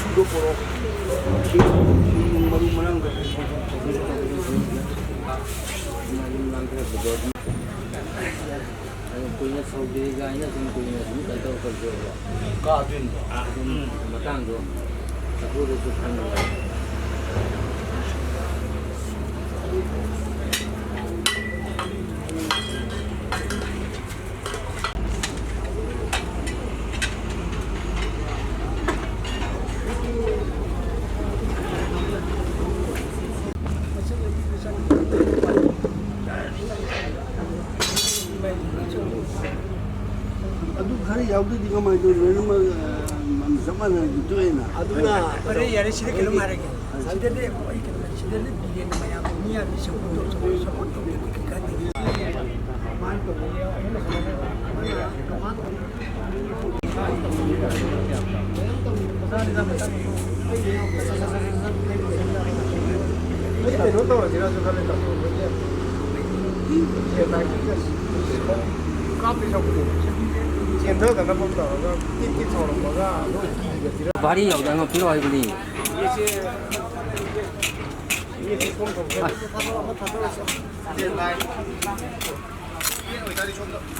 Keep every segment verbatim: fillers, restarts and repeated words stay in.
ꯁꯨꯗꯣꯛꯄꯔꯣ꯫ ꯁꯤ ꯃꯔꯨ ꯃꯔꯥꯡꯗꯣ꯫ ꯑꯗꯨꯝ ꯀꯨꯏꯅ ꯁꯧꯗꯦ ꯀꯥꯏꯅ ꯑꯗꯨꯝ ꯀꯨꯏꯅ ꯑꯗꯨꯝ ꯀꯩꯅꯣ ꯇꯧꯔꯛꯄꯁꯨ ꯌꯥꯎꯕ꯫ ꯀꯥꯗꯣꯏꯅꯤ꯫ ꯑꯗꯨꯝ ꯃꯇꯥꯡꯗꯣ ꯆꯐꯨꯗꯁꯨ ꯈꯟꯕ ꯌꯥꯏ꯫ ꯑꯗꯨ ꯈꯔ ꯌꯥꯎꯗ꯭ꯔꯗꯤ ꯀꯃꯥꯏꯅ ꯇꯧꯗꯣꯏꯅꯣ? ꯂꯣꯏꯅꯃꯛ, ꯑ, ꯆꯞ ꯃꯥꯟꯅꯅ ꯇꯣꯛꯑꯦꯅ꯫ ꯑꯗꯨꯅ ꯐꯔꯦ, ꯌꯥꯔꯦ, ꯁꯤꯗ ꯀꯩꯅꯣꯝ ꯍꯥꯏꯔꯒꯦ꯫ ꯁꯤꯗꯗꯤ ꯑꯩꯈꯣꯏ ꯀꯩꯅꯣ, ꯁꯤꯗꯗꯤ ꯕꯤꯔꯦꯟꯅ ꯃꯌꯥꯝ ꯑꯩ ꯀꯩꯅꯣ ꯇꯧꯔꯁꯤꯔꯁꯨ ꯈꯜꯂꯦ, ꯇꯧꯕꯗꯤ ꯁꯦꯟ ꯅꯥꯏꯟꯇꯤꯒ ꯀꯥꯞꯄꯤ ꯁꯔꯨꯛꯄꯨꯗꯤ ꯆꯦꯟꯊꯗꯅꯕ ꯇꯧꯔꯒ ꯇꯤꯠ ꯇꯤꯠ ꯁꯥꯎꯔꯝꯃꯒ ꯑꯗꯨꯝ ꯀꯤꯒꯁꯤꯔ꯫ ꯚꯥꯔꯤ ꯌꯥꯎꯗꯅ ꯄꯤꯔꯛꯑꯣ ꯍꯥꯏꯕꯅꯤ꯫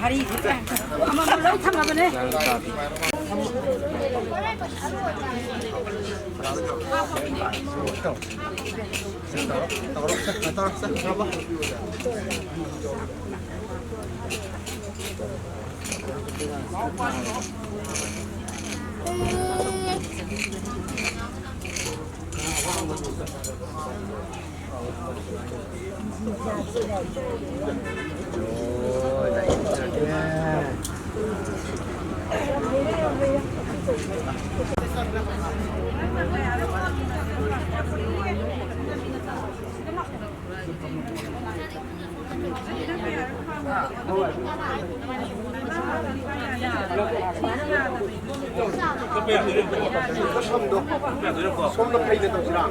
ꯚꯥꯔꯤ ꯑꯃꯃꯝ ꯂꯣꯏ ꯊꯝꯃꯕꯅꯦ꯫ ꯁꯣꯝꯗ ꯐꯩꯗ ꯇꯧꯁꯤꯔꯥ?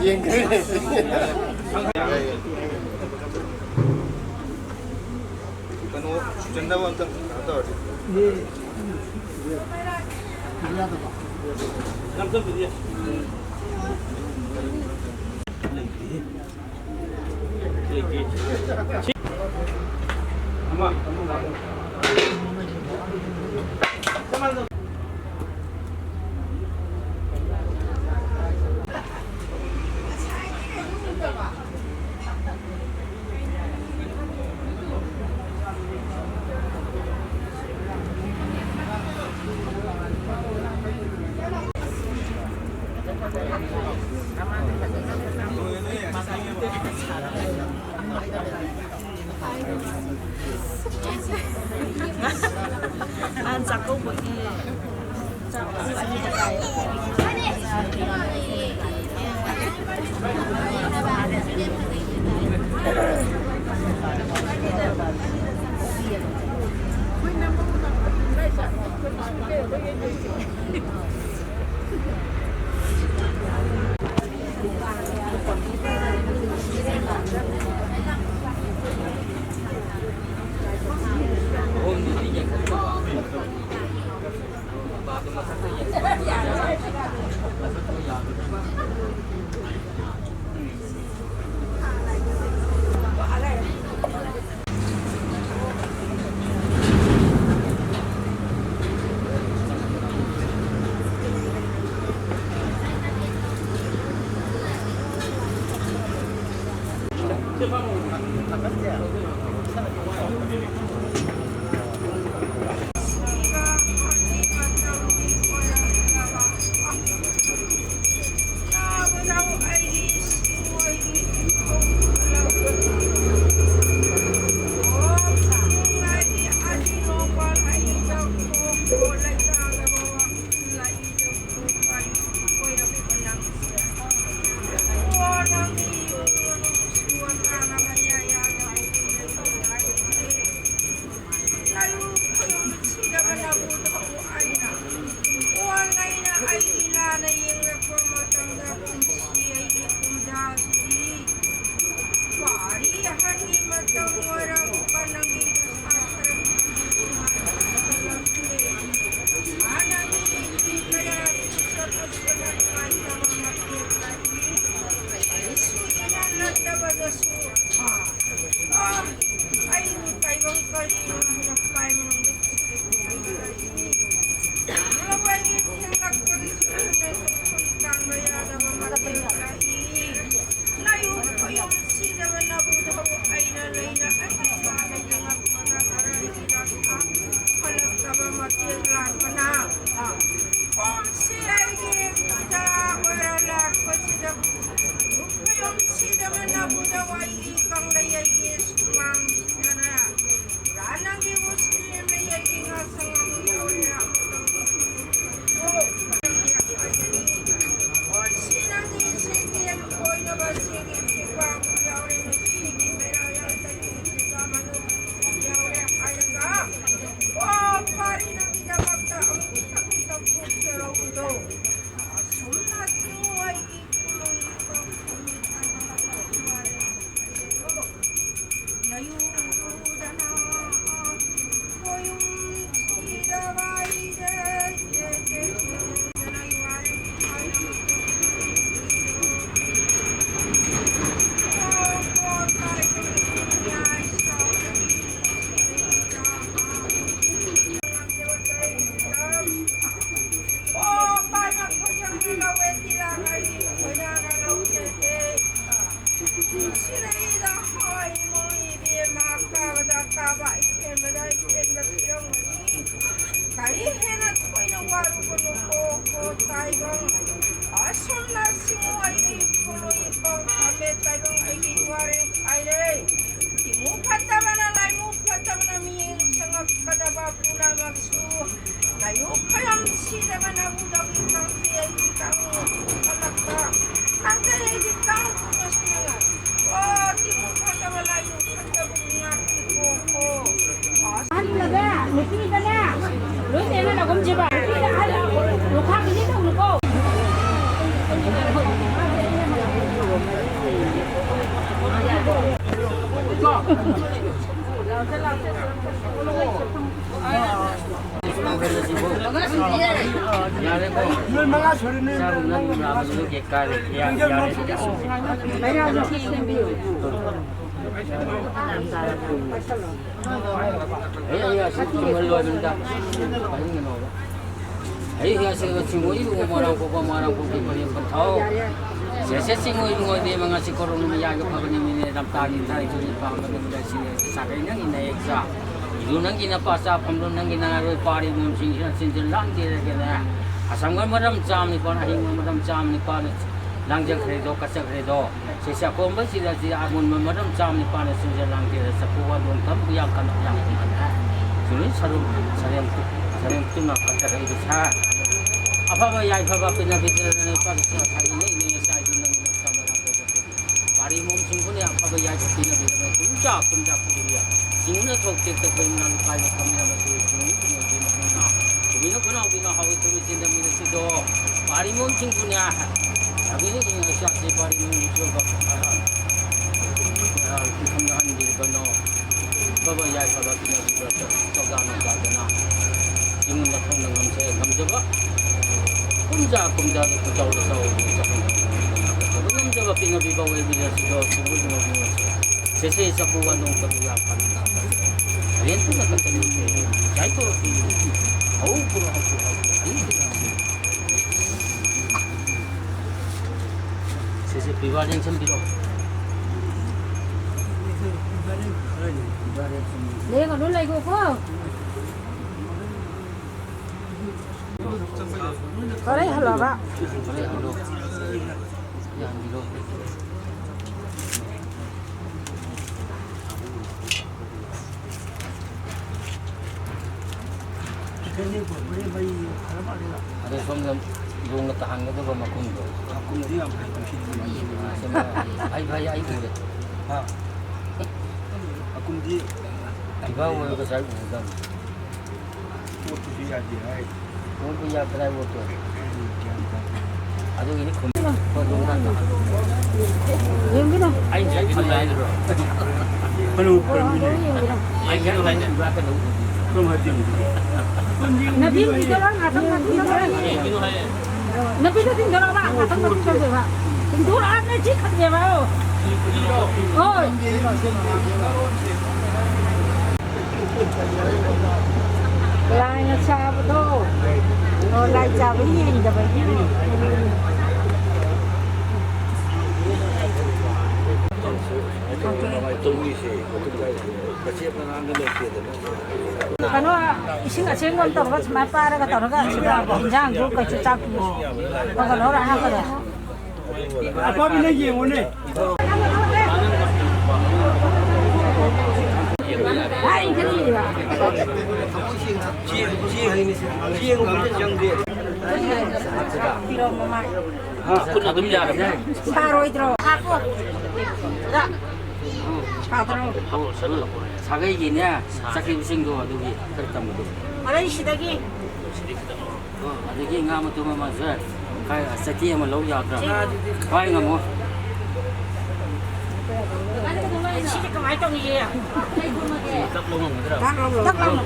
ꯌꯦꯡꯈ꯭ꯔꯦ꯫ ꯀꯩꯅꯣ ꯁꯨꯆꯟꯗꯕ ꯑꯝꯇꯪ ꯀꯩꯅꯣ ꯇꯧꯔꯗꯤ꯫ ꯁꯤꯔꯩꯗ ꯍꯣꯏ ꯃꯣꯏ ꯏꯕꯦꯝꯃ ꯀꯥꯕꯗ ꯀꯥꯕ ꯏꯊꯦꯟꯕꯗ ꯏꯊꯦꯟꯕ ꯄꯤꯔꯝꯒꯅꯤ꯫ ꯀꯔꯤ ꯍꯦꯟꯅ ꯊꯣꯏꯅ ꯋꯥꯔꯨꯕꯅꯣꯀꯣ ꯀꯣ ꯇꯥꯏꯕꯪ꯫ ꯑꯁꯨꯝꯅ ꯁꯤꯡꯉꯨ ꯑꯩꯒꯤ ꯈꯨꯂꯣꯏ ꯄꯥꯎ ꯊꯝꯃꯦ ꯇꯥꯏꯕꯪ ꯑꯩꯒꯤ ꯋꯥꯔꯦ ꯍꯥꯏꯔꯦ꯫ ꯇꯤꯃꯨ ꯐꯠꯇꯕꯅ ꯂꯥꯏꯃꯨ ꯐꯠꯇꯕꯅ ꯃꯤꯠꯌꯦꯡ ꯆꯪꯉꯛꯀꯗꯕ ꯄꯨꯝꯅꯃꯛꯁꯨ ꯂꯥꯏꯌꯨ ꯈꯣꯏꯔꯝ ꯁꯤꯗꯕꯅ ꯎꯗꯕꯤ ꯈꯪꯗꯦ ꯑꯩꯒꯤ ꯀꯥꯡꯂꯨꯞ ꯑꯃꯠꯇ ꯈꯪꯗꯦ ꯑꯩꯒꯤ ꯀꯥꯡꯂꯨꯞ ꯑꯁꯤꯅ꯫ ꯑꯣ ꯇꯤꯃꯨ ꯐꯠꯇꯕ ꯂꯥꯏꯃꯨ ꯐꯠꯇꯕ ꯉꯥꯛꯇ ꯀꯣ ꯀꯣ꯫ ꯑꯍꯟꯗꯅꯦ ꯅꯨꯄꯤꯗꯅꯦ ꯂꯣꯏ ꯆꯦꯟꯍꯜꯂꯒꯨꯝꯁꯦꯕ꯫ ꯅꯨꯄꯤꯗ ꯑꯍꯜ ꯂꯨꯈꯥꯛ ꯄꯤꯖꯤ ꯇꯧꯅꯨꯀꯣ꯫ ꯑꯩ ꯉꯁꯤ ꯆꯤꯡꯃꯣꯏ ꯃꯣꯏꯔꯥꯡ ꯀꯣꯛꯄ ꯃꯣꯏꯔꯥꯡ ꯀꯣꯛꯄꯤ ꯄꯔꯦꯡ ꯄꯟꯊꯧ꯫ ꯁꯦꯁꯦ ꯆꯤꯡꯃꯣꯏ ꯏꯕꯨꯡꯉꯣ ꯏꯕꯦꯝꯃ ꯉꯁꯤ ꯀꯣꯔꯣꯟ ꯅꯨꯃꯤꯠ ꯌꯥꯒ ꯐꯕ ꯅꯨꯃꯤꯠꯅꯦ ꯂꯝꯇꯥꯒꯤ ꯏꯆꯥ ꯏꯁꯨꯒꯤ ꯄꯥꯝꯕ ꯅꯨꯃꯤꯠ ꯑꯁꯤꯅꯦ꯫ ꯁꯥꯒꯩ ꯅꯪꯒꯤ ꯅꯌꯦꯛ ꯆꯥ꯫ ꯏꯔꯨ ꯅꯪꯒꯤ ꯅꯄꯥ ꯆꯥ ꯐꯝꯂꯨ ꯅꯪꯒꯤ ꯅꯉꯥꯔꯣꯏ ꯄꯥꯔꯤ ꯃꯣꯝꯁꯤꯡꯁꯤꯅ ꯆꯤꯟꯖꯤꯜ ꯂꯥꯡꯗꯦꯔꯒꯅꯦ꯫ ꯑꯁꯪꯕ ꯃꯔꯝ ꯆꯥꯝ ꯅꯤꯄꯥꯜ ꯑꯍꯤꯡꯕ ꯃꯔꯝ ꯆꯥꯝ ꯅꯤꯄꯥꯜꯅ ꯂꯥꯡꯖꯈ꯭ꯔꯦꯗꯣ ꯀꯠꯆꯈ꯭ꯔꯦꯗꯣ꯫ ꯁꯤ ꯆꯥꯛꯈꯣꯝꯕꯁꯤꯗ ꯁꯤ ꯑꯃꯨꯟꯕ ꯃꯔꯝ ꯆꯥꯝ ꯅꯤꯄꯥꯜꯅ ꯆꯤꯟꯖꯤꯜ ꯂꯥꯡꯗꯦꯔ ꯆꯐꯨ ꯋꯥꯗꯣꯡ ꯀꯝ ꯎꯌꯥꯡ ꯀꯝ ꯎꯌꯥꯡ ꯀꯝ ꯍꯥꯏꯅ ꯆꯨꯔꯤ ꯁꯔꯨꯝ ꯁꯔꯦꯡ ꯁꯔꯦꯡ ꯇꯨꯅ ꯀꯠꯆꯈ꯭ꯔꯦ ꯏꯕꯁꯥ꯫ ꯑꯐꯕ ꯌꯥꯏꯐꯕ ꯄꯤꯅꯕꯤꯗꯅ ꯏꯄꯥ ꯏꯆꯥ ꯁꯥꯏ ꯏꯅꯩ ꯏꯅꯩ ꯏꯆꯥ ꯏꯆꯥ ꯏꯅꯩ ꯏꯅꯩ ꯏꯆꯥ ꯃꯌꯥꯝ ꯄꯥꯔꯤ ꯃꯣꯝꯁꯤꯡꯕꯨꯅꯦ ꯑꯐꯕ ꯌꯥꯏꯐ ꯄꯤꯅꯕꯤꯔꯕ ꯀꯨꯝꯖꯥ ꯀꯨꯝꯖꯥ ꯈꯨꯗꯤꯡꯒꯤ ꯆꯤꯡꯅ ꯊꯣꯛ ꯇꯦꯛꯇ ꯈꯣꯏ ꯃꯅꯥ ꯂꯨꯄꯥꯏꯅ ꯐꯝꯃꯤꯔꯕꯁꯨ ꯆꯤꯡ ꯆꯤꯡ ꯑꯣꯏꯗꯨꯅ ꯀꯨꯝꯃꯤꯅ ꯈꯨꯅꯥꯎꯕꯤꯅ ꯍꯥꯎꯏ ꯊꯨꯝꯃꯤ ꯆꯤꯟꯗꯝꯃꯤꯔꯁꯤꯗꯣ ꯄꯥꯔꯤ ꯃꯣꯝꯁꯤꯡꯕꯨꯅꯦ ꯂꯝꯕꯤꯗ ꯌꯦꯡꯉꯒ ꯆꯥꯁꯤ ꯄꯥꯔꯤ ꯃꯣꯝꯁꯤꯡꯕꯨ ꯈꯝꯅꯍꯟꯕꯤꯔꯕꯅꯣ꯫ ꯐꯕ ꯌꯥꯏꯐꯕ ꯄꯤꯅꯕꯤꯕ ꯆꯧꯗꯥ ꯅꯧꯗꯥꯗꯅ ꯏꯃꯨꯡꯗ ꯊꯧꯅ ꯉꯝꯖ-, ꯉꯝꯖꯕ ꯀꯨꯝꯖꯥ ꯀꯨꯝꯖꯥꯗ ꯈꯨꯆꯥꯎꯗ ꯆꯥꯎꯕ ꯆꯥꯎꯈꯠꯅꯕ ꯉꯝꯖꯕ ꯄꯤꯅꯕꯤꯕ ꯑꯣꯏꯕꯤꯔꯁꯤꯗꯣ ꯁꯤꯡꯒꯣꯏ ꯅꯣꯡꯃ ꯁꯦꯁꯦ ꯆꯐꯨ ꯋꯥꯅꯣꯡ ꯇꯧꯕ ꯌꯥꯝ ꯐꯅ ꯂꯥꯛꯄꯁꯦ ꯔꯦꯟꯇꯨꯅ ꯀꯠꯇꯅ ꯌꯥꯏꯊꯣꯛ ꯍꯧ ꯄꯨꯔꯣ ꯍꯧ ꯄꯨꯔꯣ ꯍꯧ ꯄꯨꯔꯣ ꯁꯤꯁꯦ ꯄꯤꯕꯥ ꯂꯦꯡꯁꯟꯕꯤꯔꯣ꯫ ꯂꯦꯡꯒꯅꯨ, ꯂꯩꯒꯣꯀꯣ꯫ ꯍꯣꯔꯦꯟ ꯍꯜꯂꯣꯕ꯫ ꯑꯗꯣ ꯁꯣꯝꯗ ꯂꯣꯡꯅ ꯇꯥꯍꯟꯒꯗꯕ ꯃꯈꯨꯝꯗꯣ꯫ ꯃꯈꯨꯝꯗꯤ ꯌꯥꯝ ꯐꯩ, ꯀꯨꯝꯁꯤꯗꯤ꯫ ꯁꯤꯃ ꯑꯩ ꯐꯩ, ꯑꯩ ꯎꯔꯦ꯫ ꯍꯥ? ꯃꯈꯨꯝꯗꯤ ꯐꯤꯐꯥ ꯋꯥꯔꯜ ꯉꯁꯥꯏ ꯎꯒꯗꯕꯅꯤ꯫ ꯄꯣꯠꯇꯨꯁꯨ ꯌꯥꯗꯦ ꯍꯥꯏ꯫ ꯄꯣꯠꯇꯨ ꯌꯥꯗ꯭ꯔꯦ ꯍꯥꯏ, ꯄꯣꯠꯇꯨ꯫ ꯑꯗꯨꯒꯤꯅꯤ ꯈꯨꯝ-, ꯄꯣꯠꯇꯨ ꯉꯥꯛꯇ꯫ ꯌꯦꯡꯕꯤꯔꯣ꯫ ꯑꯩ ꯉꯁꯥꯏ ꯈꯨꯝꯃꯦ ꯍꯥꯏꯗ꯭ꯔꯣ? ꯀꯩꯅꯣ, ꯀꯩꯅꯣꯅꯦ꯫ ꯑꯩ ꯉꯁꯥꯏ ꯈꯨꯝꯃꯦ ꯍꯥꯏꯗ꯭ꯔꯣ? ꯀꯔꯝ ꯍꯥꯏꯗꯣꯏꯅꯣ? ꯅꯕꯤꯟꯒꯤꯗꯔ ꯉꯥꯛꯇꯪ ꯅꯕꯤꯟꯒꯤꯗꯔ? ꯅꯕꯤꯟꯗ ꯊꯤꯟꯗꯣꯔꯛꯑꯣꯕ, ꯉꯥꯛꯇꯪ ꯅꯕꯤꯟ ꯇꯧꯗꯣꯏꯕ꯫ ꯊꯤꯟꯗꯣꯔꯛꯑꯕꯅꯦ, ꯁꯤ ꯈꯠꯂꯦꯕ, ꯑꯣ꯫ ꯍꯣꯏ꯫ ꯂꯥꯏꯅ ꯁꯥꯕꯗꯣ꯫ ꯑꯣ, ꯂꯥꯏ ꯆꯥꯕ ꯌꯦꯡꯗꯕꯒꯤ꯫ ꯀꯩꯅꯣ, ꯏꯁꯤꯡ ꯑꯁꯦꯡꯕ ꯑꯃ ꯇꯧꯔꯒ ꯁꯨꯃꯥꯏꯅ ꯄꯥꯔꯒ ꯇꯧꯔꯒ ꯁꯤꯗ ꯏꯟꯖꯥꯡꯁꯨ ꯀꯩꯁꯨ ꯆꯥꯛ ꯈꯔ ꯈꯔ ꯂꯧꯔ ꯍꯥꯞꯈꯔꯦ꯫ ꯑꯄꯥꯕꯤꯅ ꯌꯦꯡꯉꯨꯅꯦ꯫ ꯍꯥꯏ, ꯏꯟꯖꯥꯡ ꯌꯦꯡꯉꯤꯕ꯫ ꯆꯦꯡ, ꯆꯦꯡ, ꯆꯦꯡ ꯑꯝꯇ ꯆꯪꯗꯦ꯫ ꯀꯤꯂꯣ ꯃꯃꯥꯏ꯫ ꯈꯨꯠꯅ ꯑꯗꯨꯝ ꯌꯥꯔꯕꯅꯦ꯫ ꯁꯥꯔꯣꯏꯗ꯭ꯔꯣ? ꯍꯥꯞꯄꯣ꯫ ꯑꯣꯖꯥ, ꯁꯥꯗ꯭ꯔꯣ? ꯁꯥꯒꯩꯒꯤꯅꯦ, ꯆꯠꯈꯤꯕꯁꯤꯡꯗꯣ ꯑꯗꯨꯒꯤ ꯈꯔ ꯇꯝꯕꯗꯣ꯫ ꯃꯔꯩꯁꯤꯗꯒꯤ꯫ ꯑꯣ, ꯑꯗꯒꯤ ꯉꯥ ꯃꯇꯨꯝ ꯑꯃꯁꯦ, ꯈꯔ ꯆꯩꯇꯦꯛ ꯑꯃ ꯂꯧ ꯌꯥꯗ꯭ꯔꯥ? ꯆꯦꯡ꯫ ꯄꯥꯏ ꯉꯝꯃꯣ꯫ ꯁꯤꯗꯤ ꯀꯃꯥꯏꯅ ꯇꯧꯅꯤꯌꯦ? ꯂꯧ ꯉꯝꯒꯗ꯭ꯔꯥ? ꯗꯛ ꯂꯥꯎꯅ꯫ ꯗꯛ ꯂꯥꯎꯅ꯫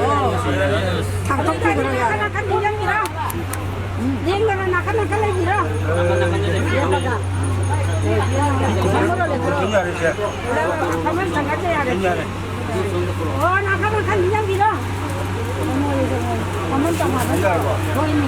ꯑꯣ꯫ ꯊꯥꯡꯀꯠꯄꯤꯈ꯭ꯔꯣ ꯌꯥꯔꯦ꯫ ꯅꯥꯀꯟ ꯅꯥꯀꯟ ꯂꯦꯡꯕꯤꯔꯣ꯫ ꯂꯦꯡꯗꯅ ꯅꯥꯀꯟ ꯅꯥꯀꯟ ꯂꯩꯕꯤꯔꯣ꯫ ꯅꯥꯀꯟ ꯅꯥꯀꯟꯗ ꯂꯩꯕꯤꯔꯣ꯫ ꯐꯝꯃꯒ ꯂꯩꯕꯤꯔꯣ꯫ ꯌꯥꯔꯦ, ꯏꯆꯦ꯫ ꯐꯝꯃ ꯊꯥꯡꯒꯠꯂꯦ ꯌꯥꯔꯦ꯫ ꯌꯥꯔꯦ꯫ ꯑꯣ, ꯅꯥꯀꯟ ꯅꯥꯀꯟ ꯂꯦꯡꯕꯤꯔꯣ꯫ ꯐꯝꯃ ꯇꯣꯉꯥꯟꯅ꯫ ꯌꯥꯔꯕꯣ? ꯍꯣꯏꯅꯦ꯫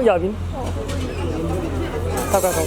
ꯌꯥꯕꯤꯅꯤ꯫ ꯀꯛ, ꯀꯛ, ꯀꯛ꯫